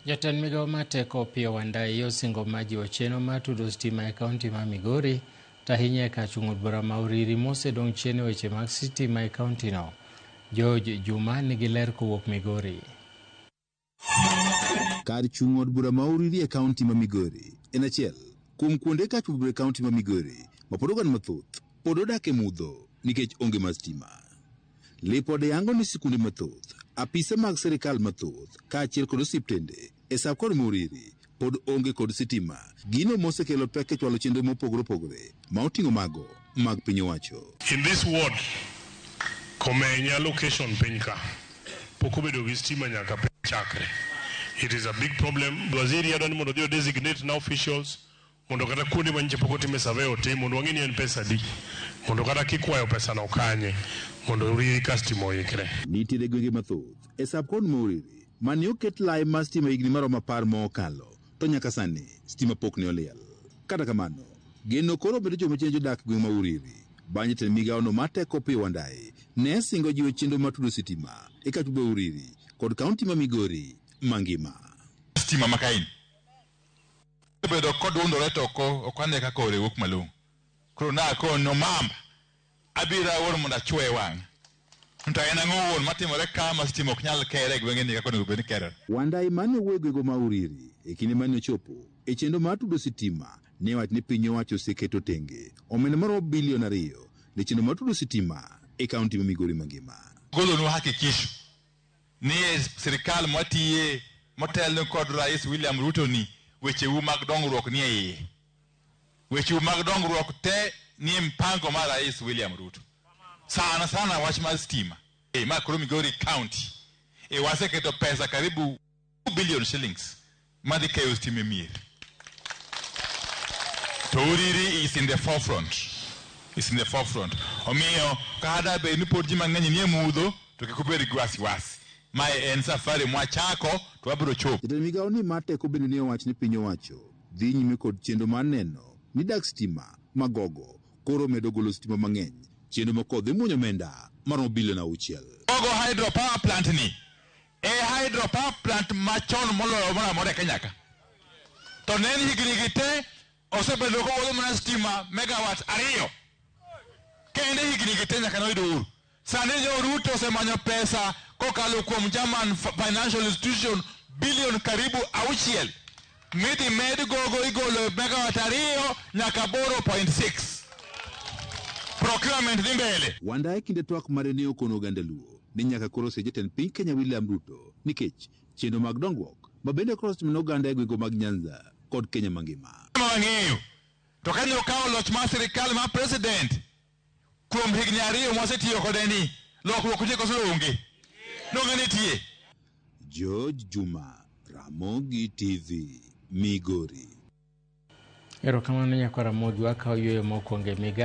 Jatend migao mar teko Opiyo Wandayi osingo mar jiwo chenro mar tudo stima e kaunti ma Migori to ahinya e kar chung' od bura ma Uriri mosedong' chien e weche mag sitima e kauntino. George Juma nigi ler kowuok Migori. Kar chung' od bura ma Uriri e kaunti ma Migori en achiel kuom kuonde kach bura e kaunti ma Migori ma pod oganda mathoth pod odak e mudho nikech onge mar stima. Lipode yango ni sikunde mathoth, apise mag sirikal mathoth kaachiel kod osiptende e sab kod Uriri pod onge kod sitima, gino mosekelo pek e chwalo chenro mopogore opogore ma oting'o mago mag piny owacho. In this ward, Komenya location piny ka, pok obedo gi stima nyaka piny chakre. It is a big problem. Waziri adwa ni mondo odhi o designate na officials mondo kata kuonde ma nyicha pok otime survey otim mondo wang'e ni en pesa adi mondo kata kikwayo pesa no kanye mondo Uriri ka stima oikre. Nitiere gwenge mathoth e sab kod ma Uriri mane oket lai mar stima higni maromo 10 mokalo to nyaka sani stima pok ne oliel. Kata kamano, geno koro omedo chopo machiegni jodak gweng' ma Uriri bang' jatend migawono mar teko Opiyo Wandayi ne singo jiwo chenro mar tudo sitima e kach bura Uriri kod kaunti ma Migori mangima. Stima ma kaeni obedo kodundore to ok ane kaka ore wuok malong'o. Koro nakono mamba abiro awuon mondo achwoye wang'e. To en ang'o wuon matimore ka ma stima ok nyal kere e gwenge ni kaka onego bed ni kerore. Wandayi mane owuoyo e gwenge ma Uriri e kinde mane ochopo e chenro mar tudo sitima ne owacho ni piny owacho oseketo tenge omenda maromo bilion 2 ne chenro mar tudo sitima e kaunti ma Migori mangima. Golonu hakikisho ni e sirikal mwatiye motelne kod Rais William Ruto ni wecheu mag dongruok nie iye. Wecheu mag dongruok te nie mpango mar Rais William Ruto. Sana sana wach mar stima. Ma koro Migori County. Waseketo pesa karibu 2 billion shillings madhi keyo stima e mier. To Uriri is in the forefront. Is in the forefront. Omiyo kata bed ni pod ji mang'eny nie mudho to kik ubed gi wasiwasi. Mae en safari mwachako to wabiro chopo. Jatend migao ni mar teko bende ne owacho ni piny owacho dhi nyime kod chenro mar neno ni dag stima magogo koro medo golo stima mang'eny, chenro ma kodhi muonyo omenda maromo bilion 6. Gogo hydro power plant ni e hydro power plant machon moloyo moro amora e Kenya ka. To ne ni higni gi te osebedo kogolo mana stima megawatt 2 kende higni gi te nyaka noyud uhuru. Sani jo Ruto osemanyo pesa kokalo kuom German Financial Institution bilion karibu 6 midhi med gogo igolo megawatt 2 nyaka 8.6. Procurement dhi mbele. Wandayi kinde twak mare ne okono oganda Luo ni nyaka koro osee jatend piny Kenya William Ruto nikech chenro mag dongruok ma bende koro osetimo ne oganda e gwenge mag Nyanza kod Kenya mangima. Wang'eyo to ka ne okawo loch mar sirikal mar president kuom higni 2 mwasetiyo kode ni lokruok nitie koso onge? Donge nitie? George Juma, Ramogi TV, Migori. Erokamano nyakwar Ramogi, wakawo yueyo mokwongo e migago.